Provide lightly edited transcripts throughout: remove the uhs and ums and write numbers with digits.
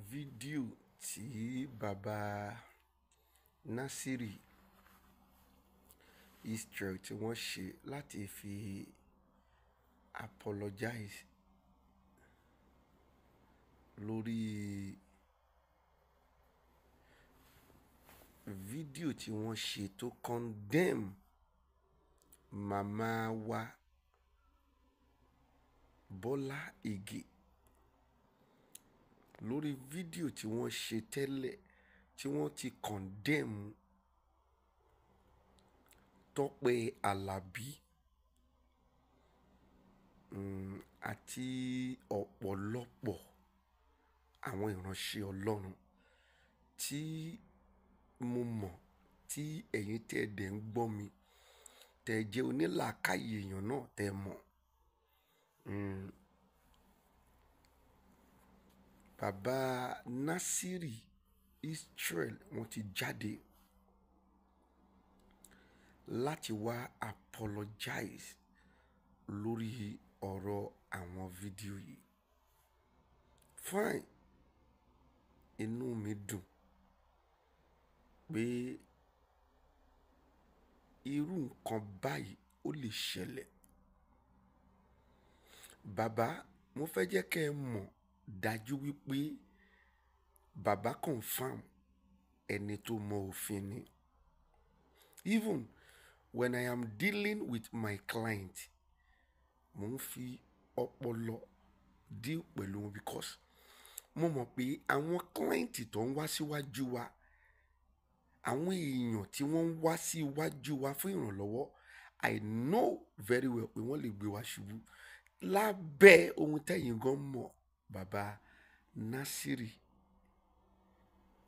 Fídíò tí bàbá Nasiri Israel tí wọ́n ṣe láti fi apologize lórí fídíò tí wọ́n ṣe tó condemn màmá wa Bọ́lá Ìgè lórí fídíò tí wọ́n ṣe tẹ́lẹ̀ tí wọ́n ti condemn Tọ́pẹ́ Àlàbí àti ọ̀pọ̀lọpọ̀ àwọn ìránṣẹ́ Ọlọ́run tí mo mọ̀ tí ẹ̀yin tẹ́ ẹ dẹ̀ ń gbọ́ mi tẹ́ ẹ jẹ́ onílàákàyè èèyàn náà tẹ́ ẹ mọ̀. Bàbá Nasiri Israel wọ́n ti jáde láti wá apologize lórí ọ̀rọ̀ àwọn fídíò yìí. Fine, inú mi dùn pé irú nǹkan báyìí ó lè ṣẹlẹ̀. Bàbá, mo fẹ́ jẹ́ kẹ́ ẹ mọ̀ dájú wípé bàbá confirm ẹni tó mọ òfin ni. Even when I am dealing with my client, mo ń fi ọpọlọ deal pẹ̀lú wọn because mo mọ̀ pé àwọn client tó ń wá síwájú wa, àwọn èèyàn tí wọ́n ń wá síwájú wa fún ìrànlọ́wọ́, I know very well pé wọ́n lè gbé wa ṣubú lábẹ́ ohun tẹ́yin gan mọ̀, bàbá Nasiri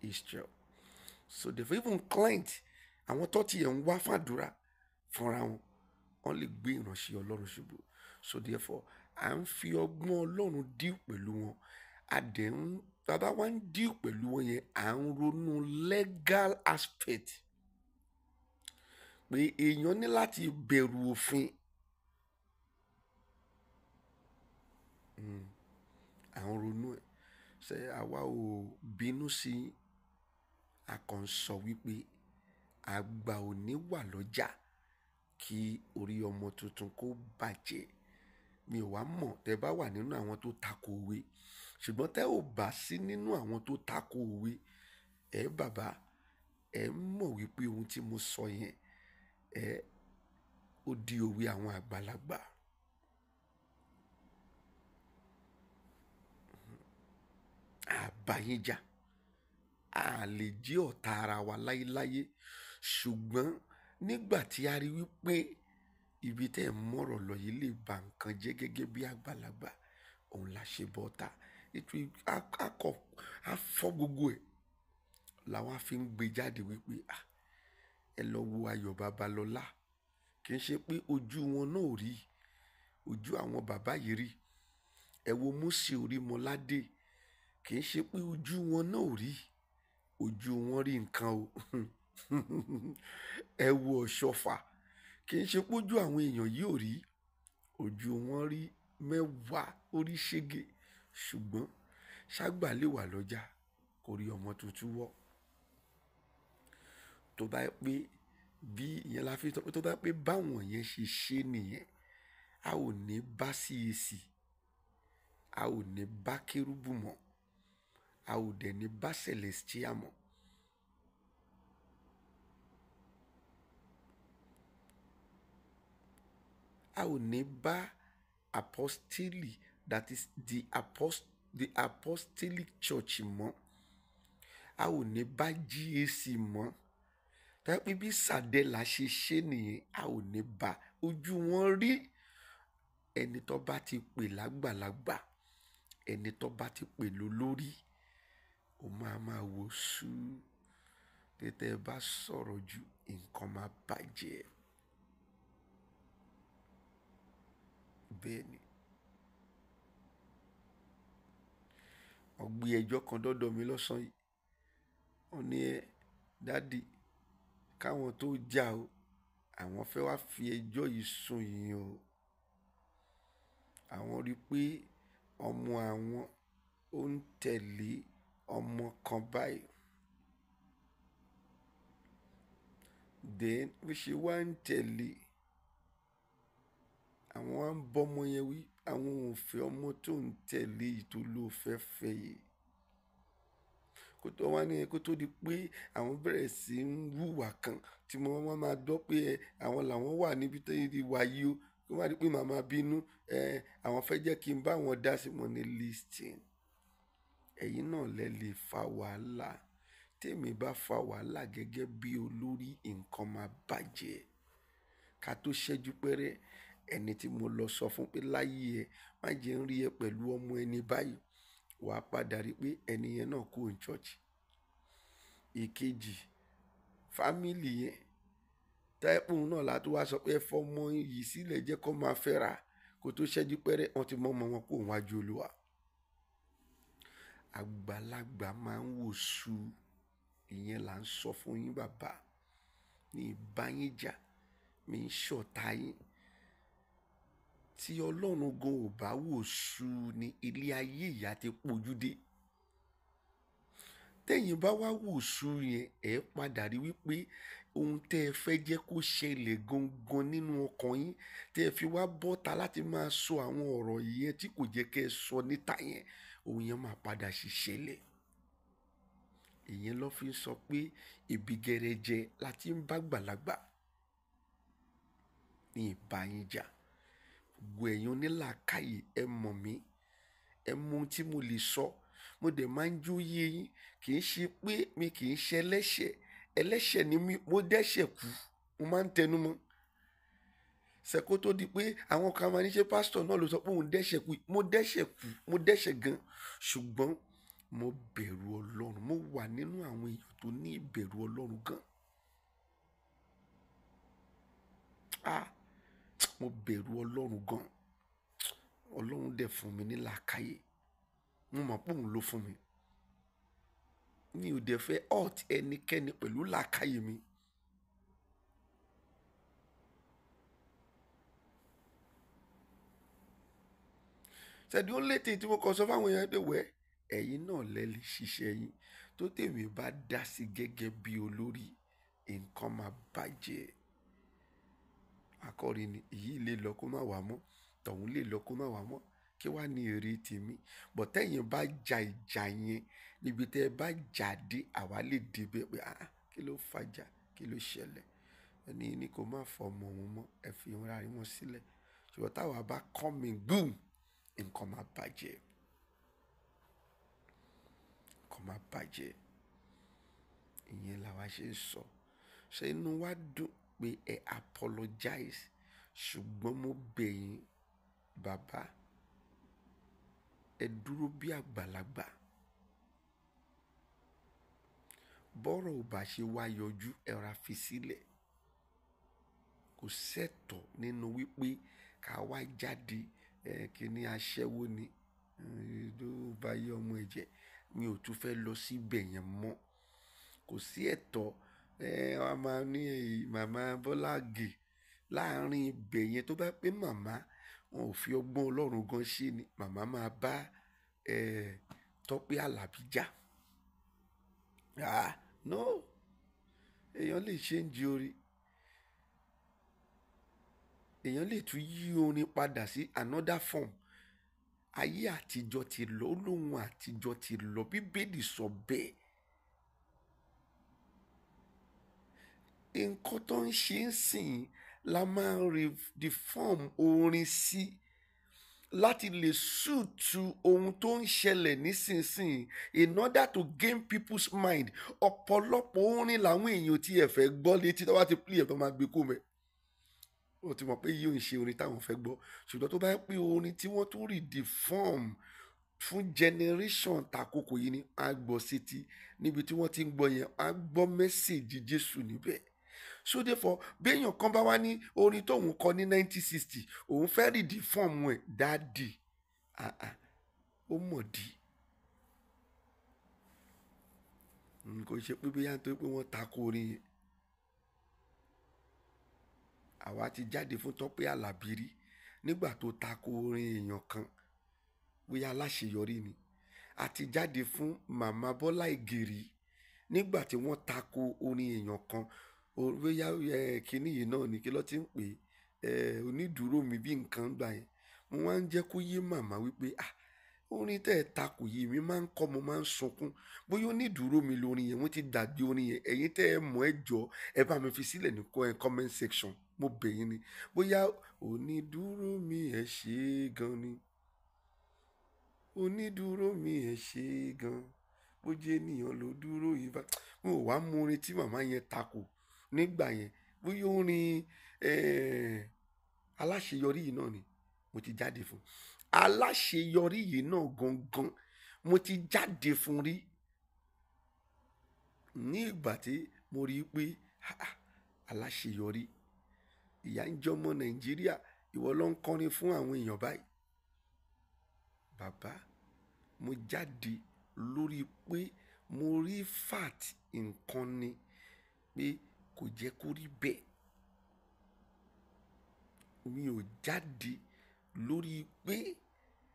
Israel. So the even client, àwọn tó ti ẹ̀ ń wá fàdúrà fúnra wọn, wọ́n lè gbé ìránṣẹ́ Ọlọ́run ṣubú. So therefore, à ń fi ọgbọ́n Ọlọ́run deal pẹ̀lú wọn. A dẹ̀ ń bàbá wa ń deal pẹ̀lú wọn yẹn, à ń ronú legal aspect pé èèyàn ní láti bẹ̀rù òfin. À ń ronú ẹ̀. Ṣé àwa ò bínú sí i? A kàn ń sọ wípé àgbà ò ní wà lọ́jà kí orí ọmọ tuntun kó bàjẹ́. Mi ò wá mọ̀ tẹ́ bá wà nínú àwọn tó tako òwe. Ṣùgbọ́n tẹ́ ò bá sí nínú àwọn tó tako òwe, ẹ bàbá, ẹ mọ̀ wípé ohun tí mo sọ yẹn, ẹ ó di òwe àwọn àgbàlagbà. A bá yín jà, a lè jẹ́ ọ̀tá ara wa láyéláyé. Ṣùgbọ́n nígbà tí a rí wípé ibi tẹ́ ẹ̀ mọ̀rọ̀ lọ yìí lè ba nǹkan jẹ́ gẹ́gẹ́ bí àgbàlagbà, òun la ṣe bọ́ta. Ètò akọ a fọ́ gbogbo ẹ̀ làwa fi ń gbé jáde wípé ẹ lọ wo Ayọ̀ Babalọ́lá. Kì í ṣe pé ojú wọn náà ò rí, ojú àwọn bàbá yìí rí. Ẹ wo Mósè Orímọládé, kì í ṣe pé ojú wọn náà ò rí, ojú wọn rí nǹkan o. Ẹ wo Ọ̀ṣọ́fà, kì í ṣe pé ojú àwọn èèyàn yìí ò rí, ojú wọn rí mẹ́wàá orí ṣége. Ṣùgbọ́n ṣágbà lè wà lọ́jà kó rí ọmọ tuntun wọ́. Tó bá pé bí ìyẹn la fi sọ pé tó bá pé báwọn yẹn ṣe ṣe nìyẹn, a ò ní bá CAC, a ò ní bá Kérúbù mọ́, a ò dẹ̀ ní bá Celestial mọ́. A ò ní bá Apostoli, that is the Apostolic Church mọ́. A ò ní bá GAC mọ́. Tàbí bí Sàdẹ́là ṣe ṣe nìyẹn, a ò ní bá. Ojú wọn rí ẹni tó bá ti pè lágbàlagbà, ẹni tó bá ti pè lólórí, ó máa máa wò sú. Tètè bá sọ̀rọ̀ ju, nǹkan máa bàjẹ́. Bẹ́ẹ̀ ni. Wọ́n gbé ẹjọ́ kan dọ́dọ̀ mi lọ́sàn-án yìí. Wọ́n ní ẹ, dádì, káwọn tó jà o, àwọn fẹ́ wá fi ẹjọ́ yìí sùn yín o. Àwọn rí pé ọmọ àwọn ó ń tẹ̀lé ọmọ kan báyìí. Then bí ṣe wá ń tẹ̀lé, àwọn wá ń bọ́mọ yẹn wí, àwọn ò fẹ́ ọmọ tó ń tẹ̀lé yìí tó ló fẹ́ fẹ́ yìí. Kó tó wá ní kó tó di pé àwọn bẹ̀rẹ̀ sí ń wùwà kan tí mo máa gbọ́ pé àwọn làwọn wà níbi tó ti wà yìí o, kó má di pé màmá bínú, àwọn fẹ́ jẹ́ kí n bá wọn dá sí mọ́ ní listing. Ẹ̀yin náà lẹ lè fa wàhálà. Tèmi bá fa wàhálà gẹ́gẹ́ bí olórí, nǹkan máa bàjẹ́. Ká tó ṣẹ́jú pẹ́rẹ́, ẹni tí mo lọ sọ fún pé láyé ẹ, má jẹ́ ń rí ẹ pẹ̀lú ọmọ ẹni báyìí, wà á padà rí pé ẹni yẹn náà kúrò ní church. Ìkejì, family yẹn, táìpù náà la tó wá sọ pé ẹ fọmọ yìí sílẹ̀ jẹ́ kó máa fẹ́ra. Kó tó ṣẹ́jú pẹ́rẹ́, wọ́n ti mọ ọmọ wọn kúrò níwájú Olúwa. Àgbàlagbà máa ń wòṣù. Ìyẹn là ń sọ fún yín bàbá. Ní ìbá yín jà, mi ń ṣọ̀tá yín. Tí Ọlọ́run gan ò bá wòṣù ni ilé ayé ìyà ti pojú dé. Tẹ́yin bá wá wòṣù yẹn, ẹ padà rí wípé ohun tẹ́ ẹ fẹ́ jẹ́ kó ṣẹlẹ̀ gangan nínú ọkàn yín, tẹ́ ẹ fi wá bọ́ta láti máa sọ àwọn ọ̀rọ̀ yẹn tí kò jẹ́ kí ẹ sọ níta yẹn, ohun yẹn máa padà ṣiṣẹ́lẹ̀. Ìyẹn ló fi ń sọ pé ibi gẹrẹjẹ la ti ń bá gbàlagbà. Ní ìbá yín jà, gbogbo ẹ̀yin onílàákàyè, ẹ mọ̀ mí, ẹ mọ ohun tí mo lè sọ. Mo dẹ̀ máa ń jó yé yín. Kì í ṣe pé mi kì í ṣe ẹlẹ́ṣẹ̀. Ẹlẹ́ṣẹ̀ ni mí, mo dẹ́ṣẹ̀ kú, mo máa ń tẹnu mọ́. Ṣé kó tó di pé àwọn kan máa ní ṣe pásítọ̀ náà ló sọ pé òun dẹ́ṣẹ̀ kú. Mo dẹ́ṣẹ̀ kú, mo dẹ́ṣẹ̀ gan. Ṣùgbọ́n mo bẹ̀rù Ọlọ́run. Mo wà nínú àwọn èèyàn tó ní ìbẹ̀rù Ọlọ́run gan. Ah, mo bẹ̀rù Ọlọ́run gan. Ọlọ́run dẹ̀ fún mi ní làákàyè. Mo mọ̀ pé òun ló fún mi. Mi ò dẹ̀ fẹ́ hurt ẹnikẹ́ni pẹ̀lú làákàyè mi. Ṣé the only thing tí mo kàn sọ fún àwọn èèyàn pé wẹ́, ẹ̀yin náà lẹ lè ṣiṣẹ́ yín. Tó tèmi bá dá sí gẹ́gẹ́ bí olórí, nǹkan máa bàjẹ́. Akọrin ni, èyí lè lọ kó má wá mọ́, tọ̀ún lè lọ kó má wá mọ́. Kí wá ní èrè tèmi? But tẹ́yin bá ja ìjà yẹn, níbi tí ẹ bá jà dé, àwa lè dé bẹ́ẹ̀ pé àá, kí ló fàjà? Kí ló ṣẹlẹ̀? Ẹni ní kó má fọ ọmọ òun mọ́, ẹ fi ara wọn sílẹ̀. Ṣùgbọ́n táwa bá come in, boom, nǹkan máa bàjẹ́. Nǹkan máa bàjẹ́. Ìyẹn làwa ṣe ń sọ. Ṣé inú wa dùn pé ẹ apologize? Ṣùgbọ́n mo bẹ̀ yín, bàbá, ẹ dúró bí àgbàlagbà. Bọ́rọ̀ ò bá ṣe wá yọjú, ẹ ra fi sílẹ̀. Kò sẹ́tọ̀ nínú wípé ká wá jáde, kí ni aṣẹ́wó ni, ló bá yé ọmọ ẹ jẹ́. Mi ò tún fẹ́ lọ síbẹ̀ yẹn mọ́. Kò sí ẹ̀tọ́, a máa ní màmá Bọ́lá Ìgè láàárín ibẹ̀ yẹn tó bá pé màmá, wọn ò fi ọgbọ́n Ọlọ́run gan ṣe ni. Màmá máa bá, Tọ́pẹ́ Àlàbí jà. Ah, no. Èèyàn lè change orin. Èèyàn lè tún yí orin padà sí another form. Ayé àtijọ́ ti lọ, olóhùn àtijọ́ ti lọ. Bíbélì sọ bẹ́ẹ̀. Nǹkan tó ń ṣe ń sìn la máa ń redefine orin sí láti lè suit ohun tó ń ṣẹlẹ̀ nísinsìnyí in order to gain people's mind. Ọ̀pọ̀lọpọ̀ orin làwọn èèyàn tí ẹ fẹ́ gbọ́ létí tí wọ́n bá ti play ẹ̀ tó máa gbé kó mẹ́. Ó ti mọ̀ pé yìí ò ń ṣe orin táwọn fẹ́ gbọ́. Ṣùgbọ́n tó bá pé orin tí wọ́n tún redefine fún generation tàkókò yìí ni a gbọ́ sétí. Níbi tí wọ́n ti ń gbọ́ yẹn, a gbọ́ message Jésù níbẹ̀. So therefore, bí èèyàn kan bá wá ní orin tóun kọ ní 1960, òun fẹ́ redefine ẹ̀, daddy, ah ah, ó mọ̀ dí. Kò ṣe pé bóyá nítorí pé wọ́n tako orin yẹn. Àwa ti jáde fún Tọ́pẹ́ Àlàbí rí nígbà tó tako orin èèyàn kan, bóyá aláṣeyọrí ni. A ti jáde fún Màmá Bọ́lá Ìgèrè nígbà tí wọ́n tako orin èèyàn kan. Bóyá kínní yìí náà ni kí ló ti ń pè é, onídùúró mi bí nǹkan gbà yẹn. Mo wá ń jẹ́ kó yé màmá wípé orin tẹ́ ẹ takò yìí mi máa ń kọ́, mo máa ń sunkún. Bóyá onídùúró mi lórin yẹn, wọ́n ti dàgbé orin yẹn. Ẹ̀yin tẹ́ ẹ mọ̀ ẹ jọ, ẹ bá mi fi sílẹ̀ ní comment section, mo bẹ̀ yín ni. Bóyá onídùúró mi ẹ ṣé gan ni, onídùúró mi ẹ ṣé gan, bó jẹ́ ènìyàn ló dúró yìí bá. Mo wá mú orin tí màmá yẹn takò nígbà yẹn, bóyá orin aláṣeyọrí yìí náà ni mo ti jáde fún. Aláṣeyọrí yìí náà gangan mo ti jáde fún rí ní ìgbà tí mo rí i pé aláṣeyọrí, ìyà ń jọmọ Nàìjíríà, ìwọ ló ń kọrin fún àwọn èèyàn báyìí. Bàbá, mo jáde lórí pé mo rí fat nǹkan ni pé kò jẹ́ kó rí bẹ́ẹ̀. Mi ò jáde lórí pé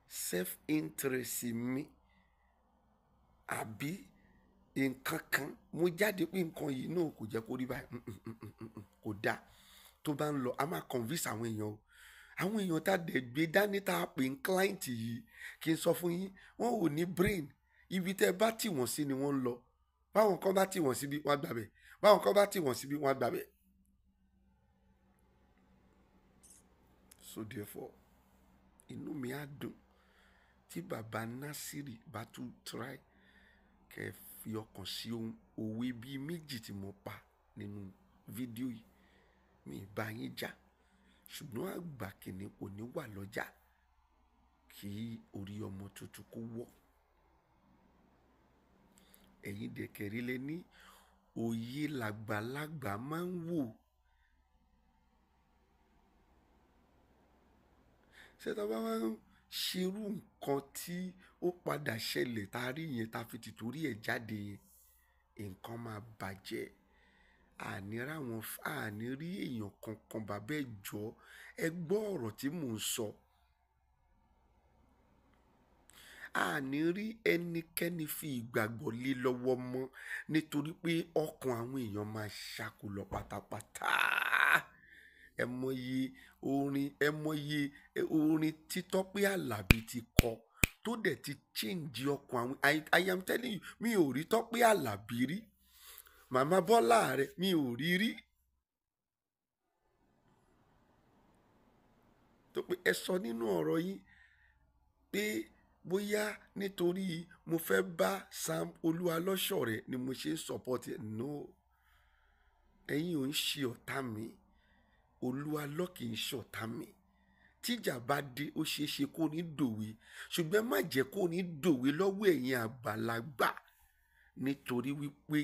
self-interest mi àbí nǹkan kan. Mo jáde pé nǹkan yìí náà kò jẹ́ kó rí báyìí. Kò dáa. Tó bá ń lọ, a máa convince àwọn èèyàn o. Àwọn èèyàn tá dẹ̀ gbé dání tá a pè ń client yìí, kí n sọ fún yín, wọ́n ò ní brain. Ibi tẹ́ bá tì wọ́n sí ni wọ́n ń lọ. Báwọn kan bá tì wọ́n síbi, wọ́n á gbàbẹ̀. Báwọn kan bá tì wọ́n síbi, wọ́n á gbàbẹ̀. So therefore, inú mi á dùn tí bàbá Násírì bá tún try kẹ́ fi ọkàn sí ohun òwe bíi méjì tí mo pa nínú fídíò yìí. Mi bá yín jà, ṣùgbọ́n àgbà kìnìún kò ní wà lọ́jà kí orí ọmọ tuntun kó wọ́. Ẹ̀yin dẹ̀kẹ̀rí lẹ ní òye làgbàlagbà máa ń wò. Ṣé tá bá máa ń ṣerú nǹkan tí ó padà ṣẹlẹ̀ tá a rí yẹn tá a fi tìtorí ẹ̀ jáde yẹn, nǹkan máa bàjẹ́. Àní ráwọn, àní rí èèyàn kankan. Bàbá ẹ jọ̀ọ́, ẹ gbọ́ ọ̀rọ̀ tí mò ń sọ. Àní rí ẹnikẹ́ni fi ìgbàgbọ́ lé lọ́wọ́ mọ́ nítorí pé ọkàn àwọn èèyàn máa ṣàkólọ pátápátá. Ẹ mọye orin, ẹ mọye orin tí Tọ́pẹ́ Àlàbí ti kọ tó dẹ̀ ti change ọkàn àwọn. I am telling you, mi ò rí Tọ́pẹ́ Àlàbí rí. Màmá Bọ́lá rẹ̀ mi ò rí rí. Tó pé ẹ sọ nínú ọ̀rọ̀ yín pé bóyá nítorí mo fẹ́ bá Sam Olúwalọ́ṣọ̀rẹ́ ni mo ṣe ń support ẹ. No, ẹ̀yin ò ń ṣe ọ̀tá mi. Olúwalọ́ kì í ṣọ̀tá mi. Tíjà bá dé, ó ṣeé ṣe kó ní dòwe, ṣùgbọ́n má jẹ́ kó ní dòwe lọ́wọ́ ẹ̀yin àgbàlagbà, nítorí wípé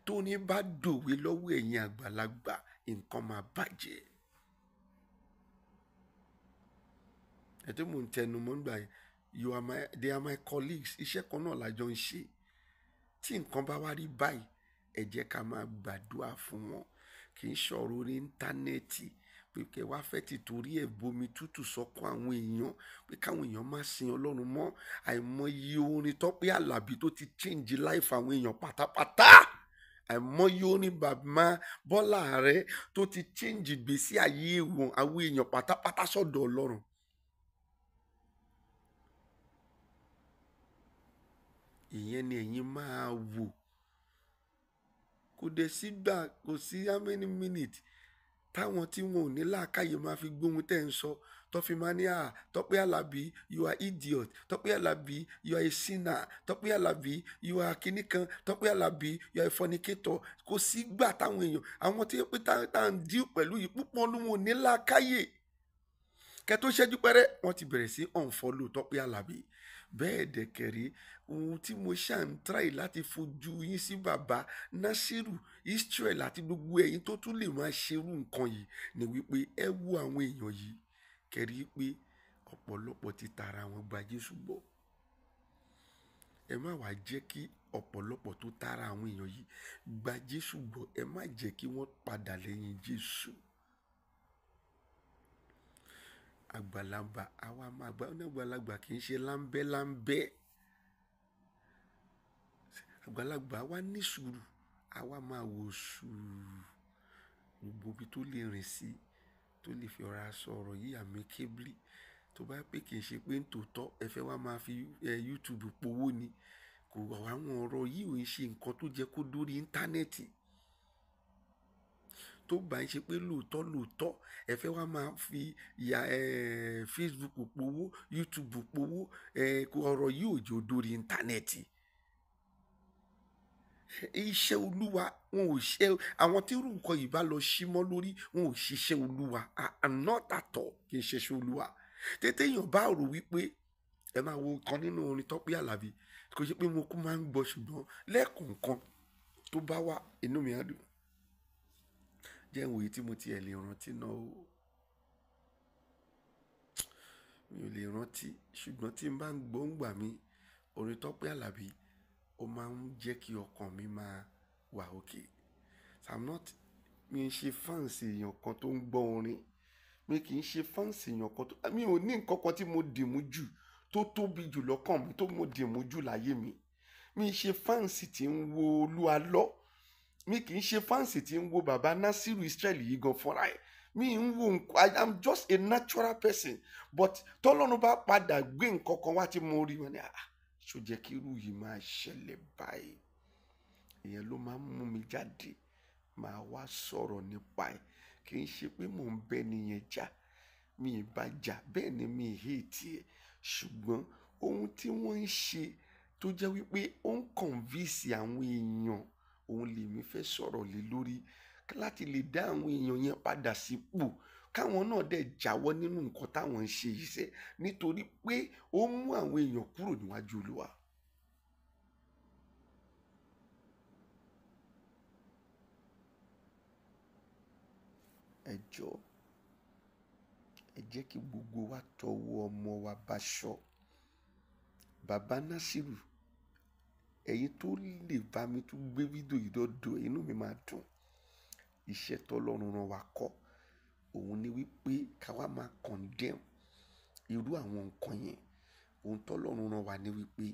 tó ní bá dòwe lọ́wọ́ ẹ̀yin àgbàlagbà, nǹkan máa bàjẹ́. Ẹ tí mò ń tẹnu mọ́ nígbà yẹn, they are my colleagues. Iṣẹ́ kan náà la jọ ń ṣe. Tí nǹkan bá wá rí báyìí, ẹ jẹ́ ká máa gbàdúrà fún wọn. Kì í ṣọ̀rọ̀ orí íńtánẹ́ẹ̀tì pé kẹ́ wá fẹ́ tìtorí ẹ̀ bomi tútù sọ́kàn àwọn èèyàn pé káwọn èèyàn má sin Ọlọ́run mọ́. Àìmọye orin Tọ́pẹ́ Àlàbí tó ti change life àwọn èèyàn pátápátá. Àìmọye orin Bàbá Bọ́lá rẹ̀ tó ti change ìgbésí ayé wọn àwọn èèyàn pátápátá sọ́dọ̀ Ọlọ́run. Ìyẹn ni ẹ̀yin máa wò. Kò dẹ̀ sígbà, kò sí how many minutes táwọn tí wọn ò ní làákàyè máa fi gbóhun tẹ́ ń sọ, tó fi máa ní à Tọ́pẹ́ Àlàbí you are idiot, Tọ́pẹ́ Àlàbí you are a sinner, Tọ́pẹ́ Àlàbí you are kinní kan, Tọ́pẹ́ Àlàbí you are a fornicator. Kò sígbà táwọn èèyàn, àwọn tí pé tá ń dín pẹ̀lú yìí púpọ̀ ló wọn ò ní làákàyè. Kẹ́ tó ṣẹ́jú pẹ́rẹ́, wọ́n ti bẹ̀rẹ̀ sí unfollow Tọ́pẹ́ Àlàbí. Bẹ́ẹ̀ dẹ̀kẹ̀rí, ohun tí mo ṣà ń try láti fojú yín sí bàbá Násírù Israel àti gbogbo ẹ̀yin tó tún lè máa ṣerú nǹkan yìí ni wípé ẹ wo àwọn èèyàn yìí kẹ́rí pé ọ̀pọ̀lọpọ̀ ti tara wọn gba Jésù gbọ́. Ẹ má wàá jẹ́ kí ọ̀pọ̀lọpọ̀ tó tara àwọn èèyàn yìí gba Jésù gbọ́, ẹ má jẹ́ kí wọ́n padà lẹ́yìn Jésù. Àgbàlagbà, àwa máa gbà, ní àgbàlagbà kì í ṣe láńbẹ́ láńbẹ́. Àgbàlagbà wa ní sùúrù, àwa máa wò sùúrù gbogbo ibi tó lè rìn sí, tó lè fi ọ̀rá sọ ọ̀rọ̀ yìí amicably. Tó bá pé kì í ṣe pé nítòótọ́ ẹ fẹ́ wá máa fi YouTube powó ni, kò àwọn ọ̀rọ̀ yìí ò ń ṣe nǹkan tó jẹ́ kó dórí íńtánẹ́ẹ̀tì. Tó bá ń ṣe pé lóòótọ́ lóòótọ́ ẹ fẹ́ wá máa fi ìyà Facebook powó, YouTube powó, ọ̀rọ̀ yìí ò jẹ́ ó dórí íńtánẹ́ẹ̀tì. Iṣẹ́ Olúwa wọn ò ṣe, àwọn tí irú nǹkan yìí bá lọ sí mọ́ lórí wọn ò ṣiṣẹ́ Olúwa. Not at all, kì í ṣe iṣẹ́ Olúwa. Tètè èèyàn bá rò wípé ẹ máa wo kan nínú orin Tọ́pẹ́ Àlàbí, kò ṣe pé mo kú máa ń gbọ́, ṣùgbọ́n lẹ́ẹ̀kọ̀ọ̀kan tó bá wà inú mi á dùn. Jẹ́ n wòye tí mo ti ẹ̀ lè rántí náà o. Mi ò lè rántí, ṣùgbọ́n tí n bá ń gbọ́ ń gbà mí, orin Tọ́pẹ́ Àlàbí ó máa ń jẹ́ kí ọkàn mi máa wà okay. So I'm not, mi ń ṣe fans èèyàn kan tó ń gbọ́ orin. Mi kì í ṣe fans èèyàn kan tó, mi ò ní nǹkan kan tí mo dì mú jù tó tóbi jù lọ́kàn mi, tó mo dì mú jù láyé mi. Mi ń ṣe fans tí ń wo Olúalọ́. Mi kì í ṣe fans tí ń wo bàbá Nasiru Israel yìí gan fúnra ẹ̀. Mi ń wo nǹkan, I am just a natural person. But tọ́lọ́run bá padà gbé nǹkan kan wá tí mo rí wọn ni, ah, ṣó jẹ́ kí irú yìí máa ṣẹlẹ̀ báyìí? Ìyẹn ló máa ń mú mi jáde, máa wá sọ̀rọ̀ nípa ẹ̀. Kì í ṣe pé mò ń bẹ́ nìyẹn jà, mi ì bá jà, bẹ́ẹ̀ ni mi ì hate ẹ̀. Ṣùgbọ́n ohun tí wọ́n ń ṣe tó jẹ́ wípé ó ń convince àwọn èèyàn, òun lèmi fẹ́ sọ̀rọ̀ lé lórí láti lè dá àwọn èèyàn yẹn padà sípò, káwọn náà dẹ̀ jáwọ́ nínú nǹkan táwọn ń ṣe yìí sẹ́, nítorí pé ó mú àwọn èèyàn kúrò níwájú Olúwa. Ẹ jọ̀ọ́, ẹ jẹ́ kí gbogbo wa tọwọ́ ọmọ wa báṣọ. Bàbá Nasiru, ẹ̀yin tó lè bá mi tún gbé fídíò yìí dọ́dọ̀, inú mi máa dùn. Iṣẹ́ tọ́lọ́run rán wa kọ́, òun ni wípé ká wá máa condemn irú àwọn nǹkan yẹn. Ohun tọ́lọ́run rán wa ni wípé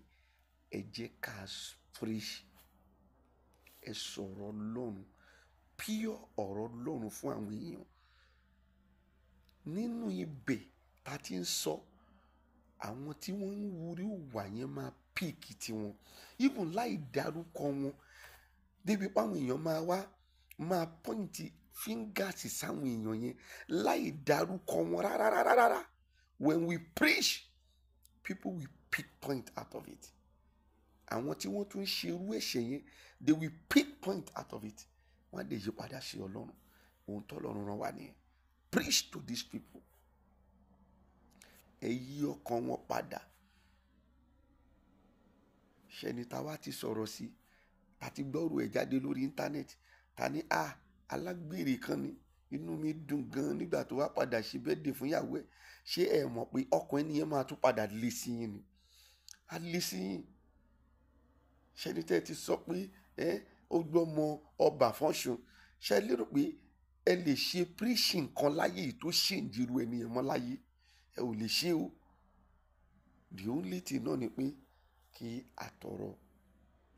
ẹ jẹ́ ká preach, ẹ sọ̀rọ̀ Ọlọ́run, pure ọ̀rọ̀ Ọlọ́run fún àwọn èèyàn. Nínú ibẹ̀ ta ti ń sọ, àwọn tí wọ́n ń wúrí ìwà yẹn máa pick tiwọn, even láì dárúkọ wọn, débi pé àwọn èèyàn máa wá máa point fingers sáwọn èèyàn yẹn láì dárúkọ wọn rárárárárá. When we preach, people will pick point out of it. Àwọn tí wọ́n tún ń ṣe irú ẹ̀ṣẹ̀ yẹn, they will pick point out of it. Wọ́n á lè yí padà sí Ọlọ́run. Ohun tọ́lọ́run rán wa nìyẹn. Preach to these people. Ẹ yí ọkàn wọn padà. Ṣẹ́ni ta wá ti sọ̀rọ̀ sí, ta ti gbọ́rù ẹ̀ jáde lórí íńtánẹ́ẹ̀tì, ta ní a alágbèrè kan ni, inú mi dùn gan nígbà tó wá padà ṣe birthday fún ìyàwó ẹ̀. Ṣé ẹ mọ̀ pé ọkàn ẹni yẹn máa tún padà lé sí yín ni? A lé sí yín. Ṣẹ́ni tẹ́ ẹ ti sọ pé ẹ ó gbọ́mọ ọba fọ́ṣun, ṣé ẹ lérò pé ẹ lè ṣe preaching kan láyé yìí tó ṣèǹjirú ẹni yẹn mọ́ láyé? Ẹ ò lè ṣe o. The only thing náà ni pé kí a tọrọ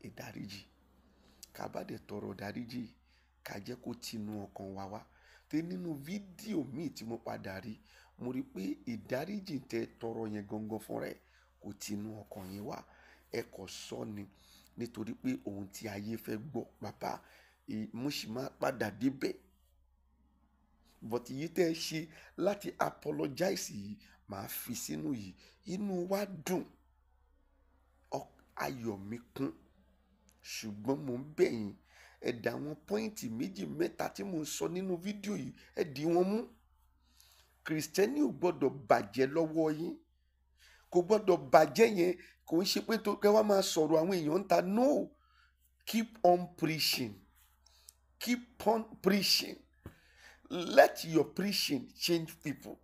ìdáríjì. Ká bá dẹ̀ tọrọ ìdáríjì, ká jẹ́ kó tinú ọkàn wa wá. Tí nínú fídíò míì tí mo padà rí, mo rí pé ìdáríjì tẹ tọrọ yẹn gangan fúnra ẹ̀ kò tinú ọkàn yẹn wá. Ẹ kò sọ ni nítorí pé ohun tí ayé fẹ́ gbọ́, bàbá, mo sì máa padà débẹ̀. But èyí tẹ́ ẹ ṣe láti apologize yìí, màá fi sínú yìí. Inú wa dùn, ayọ̀ mi kún. Ṣùgbọ́n mò ń bẹ̀ yín, ẹ dà àwọn pọ́ìntì méjì mẹ́ta tí mò ń sọ nínú fídíò yìí, ẹ dì wọ́n mú. Kìrìsìtẹ́nì ò gbọ́dọ̀ bàjẹ́ lọ́wọ́ yín. Kò gbọ́dọ̀ bàjẹ́ yẹn, kò ń ṣe pé tó kẹ́ wá máa sọ̀rọ̀ àwọn èèyàn ń ta. No, keep on preaching. Keep on preaching. Let your preaching change people.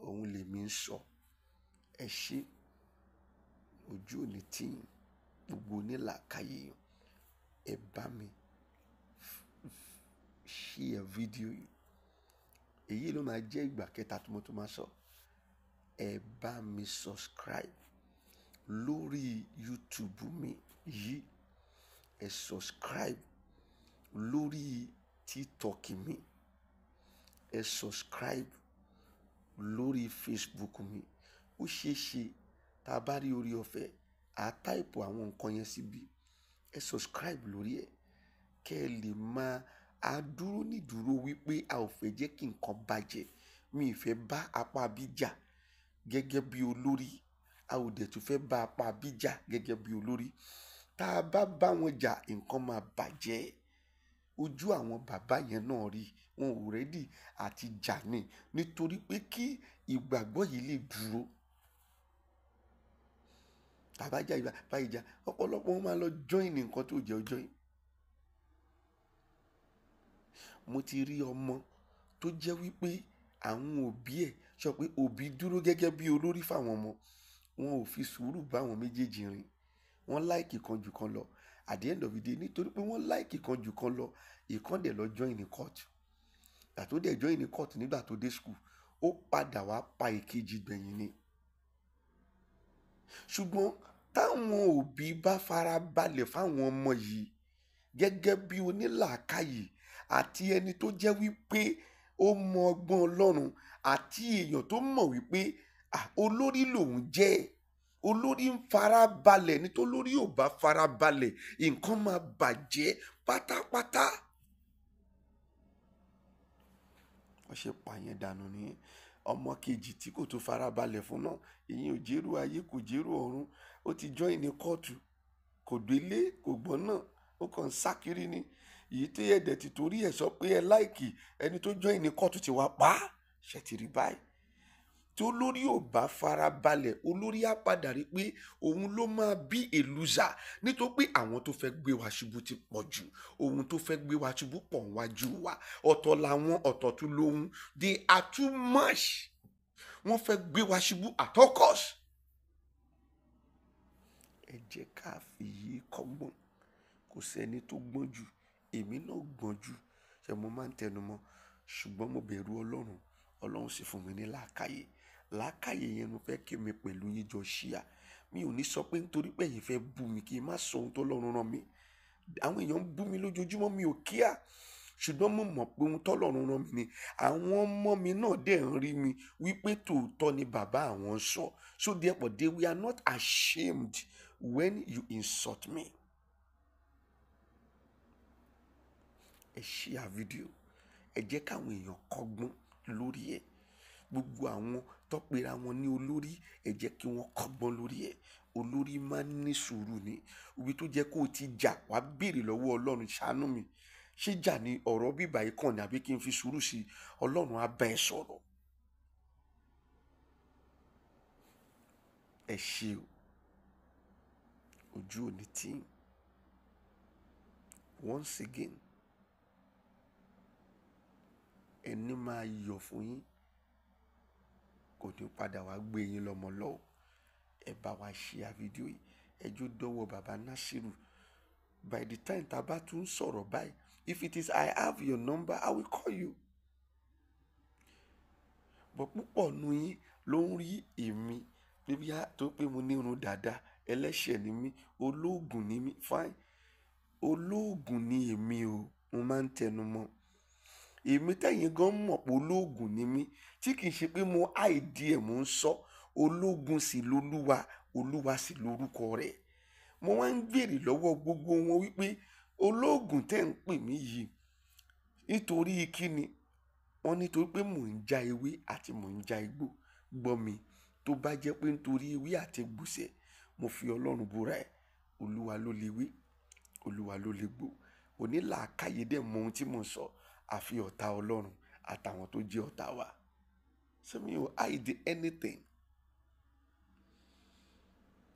Òun lèmi ń sọ. Ẹ ṣé, ojú ò ní tì yín, gbogbo onílàákàyè yín. Ẹ bá mi share fídíò yìí. Èyí ló máa jẹ́ ìgbà kẹta tí mo tún máa sọ. Ẹ bá mi subscribe lórí YouTube mi yìí, ẹ subscribe lórí TikTok mi, ẹ subscribe lórí Facebook mi. Ó ṣeé ṣe tá a bá rí orí ọ̀fẹ́, à type àwọn nǹkan yẹn síbí. Ẹ subscribe lórí ẹ̀ kẹ́ ẹ lè máa a dúró nídúró wípé a ò fẹ́ jẹ́ kí nǹkan bàjẹ́. Mi ì fẹ́ bá apá bí jà gẹ́gẹ́ bí olórí, a ò dẹ̀ tún fẹ́ bá apá bí jà gẹ́gẹ́ bí olórí. Tá a bá bá wọn jà, nǹkan máa bàjẹ́. Ojú àwọn bàbá yẹn náà rí, wọn ò ready àti jà ní, nítorí pé kí ìgbàgbọ́ yìí lè dúró. Tàbá jà ìgbà báyìí jà, ọ̀pọ̀lọpọ̀ wọn máa lọ join nǹkan tó jẹ́ join. Mo ti rí ọmọ tó jẹ́ wípé àwọn òbí ẹ̀ sọ pé òbí dúró gẹ́gẹ́ bí olórí fáwọn ọmọ, wọn ò fi sùúrù bá àwọn méjèèjì rìn. Wọ́n like kan jù kan lọ. At the end of the day, nítorí pé wọ́n like kan jù kan lọ, ìkan dẹ̀ lọ join ní cult. Ìgbà tó dẹ̀ join ní cult nígbà tó dé school, ó padà wá pa ìkejì gbẹ̀yìn ni. Ṣùgbọ́n táwọn òbí bá fara balẹ̀ fáwọn ọmọ yìí gẹ́gẹ́ bí onílàákàyè àti ẹni tó jẹ́ wípé ó mọ ọgbọ́n Ọlọ́run àti èèyàn tó mọ̀ wípé olórí lòun jẹ́, olórí ń fara balẹ̀, nítorí olórí ò bá fara balẹ̀, nǹkan máa bàjẹ́ pátápátá. Wọ́n ṣe pààyàn dànù nìyẹn. Ọmọ kejì tí kò tó fara balẹ̀ fún náà, ìyẹn ò jẹ́rú ayé, kò jẹ́rú ọ̀run, ó ti join ní kóòtù, kò délé, kò gbọ́n náà, ó kàn ń sá kiri ni. Èyí tí ẹ̀dẹ̀ ti torí ẹ̀ sọ pé ẹ like ẹni tó join ní kóòtù ti wá pa á, ṣe ti rí báyìí. Tí olórí ò bá fara balẹ̀, olórí á padà rí pé òun ló máa bí a loser, nítorí pé àwọn tó fẹ́ gbé wa ṣubú ti pọ̀ jù. Ohun tó fẹ́ gbé wa ṣubú pọ̀ wájú wa. Ọ̀tọ̀ làwọn, ọ̀tọ̀ tún lóhun. They are too much. Wọ́n fẹ́ gbé wa ṣubú at all cost. Ẹ jẹ́ ká fi yí kọ́gbọ́n. Kò sẹ́ni tó gbọ́n jù, èmi náà gbọ́n jù. Ṣé mo máa ń tẹnu mọ́? Ṣùgbọ́n mo bẹ̀rù Ọlọ́run. Ọlọ́run sì fún mi ní làákàyè. Làákàyè yẹn mo fẹ́ kí mi pẹ̀lú yín jọ ṣíà. Mi ò ní sọ pé nítorí pé ẹ̀yin fẹ́ bú mi kí n má sọ ohun tó Ọlọ́run rán mi. Àwọn èèyàn ń bú mi lójoojúmọ́, mi ò kíá. Ṣùgbọ́n mo mọ̀ pé ohun tó Ọlọ́run rán mi ni. Àwọn ọmọ mi náà dẹ̀ ń rí mi wípé tòótọ́ ni bàbá àwọn ń sọ. So therefore they were not ashamed when you insult me. Ẹ share video. Ẹ jẹ́ káwọn èèyàn kọ́gbọ́n lórí ẹ̀. Gbogbo àwọn tó pera wọn ní olórí, ẹ jẹ́ kí wọ́n kọ́gbọ́n lórí ẹ̀. Olórí máa ń ní sùúrù ni. Ibi tó jẹ́ kó ti jà, wá béèrè lọ́wọ́ Ọlọ́run, ṣàánú mi. Ṣé jà ni ọ̀rọ̀ bíbà yìí kàn ní àbí kí n fi sùúrù sí i? Ọlọ́run á bá ẹ sọ̀rọ̀. Ẹ ṣé o. Ojú ò ní tì yín. Once again, ẹni máa yọ̀ fún yín kò ní padà wá gbé yín lọ́mọ lọ́wọ́. Ẹ bá wa share video yìí. Ẹ jó dọ́wọ́ bàbá Nasiru. By the time tá a bá tún sọ̀rọ̀ báyìí, if it is I have your number, I will call you. But púpọ̀ nu yín ló ń rí èmi níbi tó pé mo ní irun dàda, ẹlẹ́ṣẹ̀ ni mí, olóògùn ni mí, fine. Olóògùn ni èmi o, mo máa ń tẹnu mọ́. Èmi tẹ̀yìn gan mọ̀ pé olóògùn ni mí, tí kì í ṣe pé mo hide ẹ̀ mò ń sọ. Ológun sì lolúwa, Olúwa sì lorúkọ rẹ̀. Mo wá ń béèrè lọ́wọ́ gbogbo wọn wípé olóògùn tẹ́ ń pè mí yìí nítorí kí ni? Wọ́n nítorí pé mò ń já ewé àti mò ń já igbó. Gbọ́ mi, tó bá jẹ́ pé nítorí ewé àti egbòsẹ̀, mo fi Ọlọ́run búra ẹ̀. Olúwa ló lè wé, Olúwa ló lè gbó. Onílàákàyè dẹ̀ mọ ohun tí mò ń sọ. Àfi ọ̀tá Ọlọ́run àtàwọn tó jẹ́ ọ̀tá wa. So mi ò hide anything.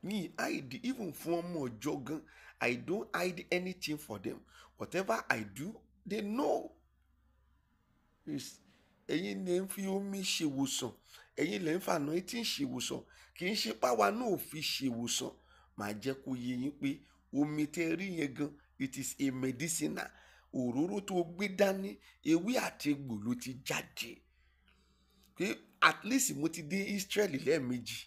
Mi hide even fún ọmọ ọjọ́ gan. I don't hide anything for them. Whatever I do, they know. Ẹ̀yin lè ń fi omi ṣèwòsàn. Ẹ̀yin lè ń fa anointing ṣèwòsàn. Kì í ṣe páwa náà ò fi ṣèwòsàn. Màá jẹ́ kó yé yín pé omi tẹ́ rí yẹn gan, it is a medicinal. Òróró tó gbé dání, ewé àti egbò ló ti jáde. Pé at least mo ti dé Israel lẹ́ẹ̀mejì.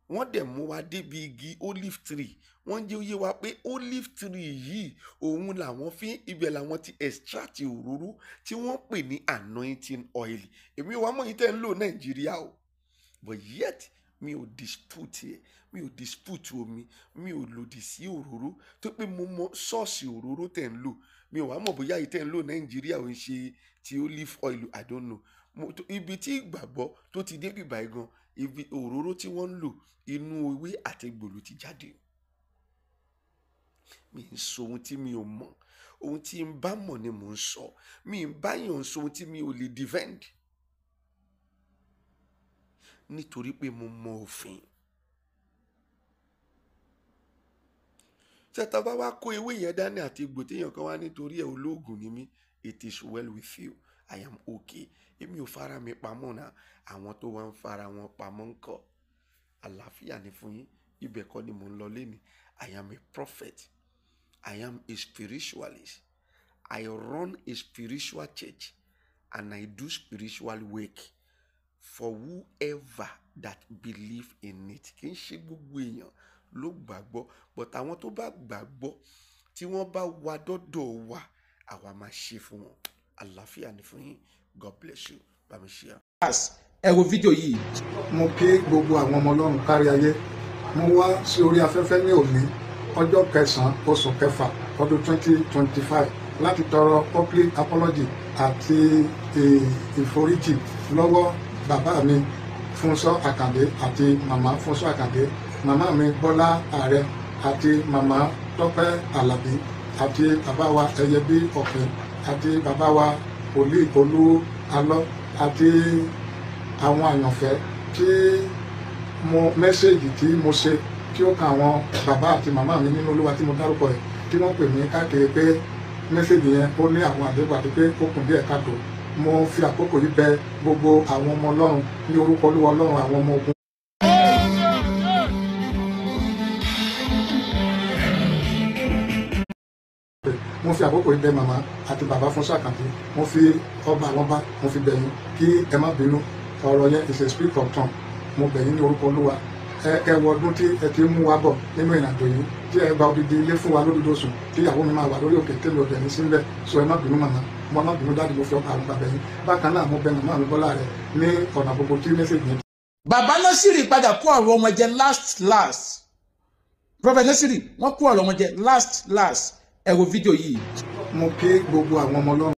Wọ́n dẹ̀ mú wa débi igi olive tree. Wọ́n jẹ́ ó yé wa pé olive tree yìí òun làwọn fi ibẹ̀ làwọn ti extract òróró tí wọ́n pè ní anointing oil. Èmi wàá mọ̀ yín tẹ́ ń lò Nàìjíríà o, but yet mi ò dispute ẹ̀, mi ò dispute omi, mi ò lòdì sí òróró tó pé mo mọ ṣọ́ọ̀ṣì òróró tẹ̀ ń lò. Mi ò wá mọ̀ bóyá yìí tẹ̀ ń lò Nàìjíríà ò ń ṣe ti olive oil, I don't know. Ibi tí ìgbàgbọ́ tó ti dé bìbà gan, ibi òróró tí wọ́n ń lò inú ewé àti egbò ló ti jáde. Mi ń sọ ohun tí mi ò mọ̀, ohun tí n bá mọ̀ ni mò ń sọ. Mi ń bá yàn sọ ohun tí mi ò lè defend nítorí pé mo mọ òfin. Ṣé tá bá wá kó ewé yẹn dání àti egbò téèyàn kan wá nítorí ẹ̀ olóògùn ni mí, it is well with you, I am okay. Èmi ò fara mi pamọ́ náà, àwọn tó wá ń fara wọn pamọ́ ń kọ́. Àlàáfíà ni fún yín, ibẹ̀ kọ́ ni mò ń lọ lénìí. I am a prophet, I am a spiritualist, I run a spiritual church and I do spiritual work for whoever that believe in it. Kì í ṣe gbogbo èèyàn ló gbàgbọ́, but àwọn tó bá gbàgbọ́ tí wọ́n bá wá dọ́dọ̀ wa, àwa máa ṣe fún wọn. Àlàáfíà ni fún yín. God bless you. Bá mi ṣe. Ẹ wo fídíò yìí. Mo kí gbogbo àwọn ọmọ Ọlọ́run kárí ayé. Mo wá sí orí afẹ́fẹ́ ní òní ọjọ́ kẹsàn-án oṣù kẹfà ọdún 2025 láti tọrọ public apology àti ìforíjì lọ́wọ́ bàbá mi Fúnṣọ́ Àkàndé àti màmá Fúnṣọ́ Àkàndé, màmá mi Bọ́lá Ààrẹ àti màmá Tọ́pẹ́ Àlàbí àti bàbá wa Ẹyẹbí Ọ̀kìn àti bàbá wa Wòlíì Olú Alọ́ àti àwọn àyànfẹ́ tí mo mẹ́sẹ̀gì tí mo ṣe tí ó kan àwọn bàbá àti màmá mi nínú Olúwa tí mo dárúkọ ẹ̀, tí wọ́n pè mí káàkiri pé mẹ́sẹ̀gì yẹn ó ní àwọn àdébò àti pé ó kùn díẹ̀ káàtó. Mo fi àkókò yìí bẹ̀ gbogbo àwọn ọmọ Ọlọ́run ní orúkọ Olúwa Ọlọ́run àwọn ọmọ ogun. Mo fi àkókò yìí bẹ̀ màmá àti bàbá Fúnṣọ́ Àkàndé, mo fi ọba àwọn ọba, mo fi bẹ̀ yín kí ẹ má bínú. Ọ̀rọ̀ yẹn is a speak of tongue. Mo bẹ̀ yín ní orúkọ Olúwa. Ẹ wọ ọdún tí ẹ ti ń mú wa bọ̀ nínú ìrìnàjò yìí, tí ẹ gba odidi ilé fún wa lódodo sùn, tí ìyàwó mi máa wà lórí òkè tẹ́lẹ̀ ọ̀dẹ̀ ní síbẹ̀. So ẹ má bínú màmá, mo má bínú dáàdì, mo fi ọkọ̀ àwọn bàbá yín. Bákan náà mo bẹ̀ màmá mi Bọ́lá rẹ̀ ní ọ̀nà gbogbo tí mẹ́sẹ̀gì yẹn. Bàbá Násírì padà kó ọ̀rọ̀ wọn jẹ last last. Prophet Násírì wọ́n kó ọ̀rọ̀ wọn jẹ last last. Ẹ wo fídíò yìí. Mo kí gbogbo àwọn ọmọ Ọlọ́run.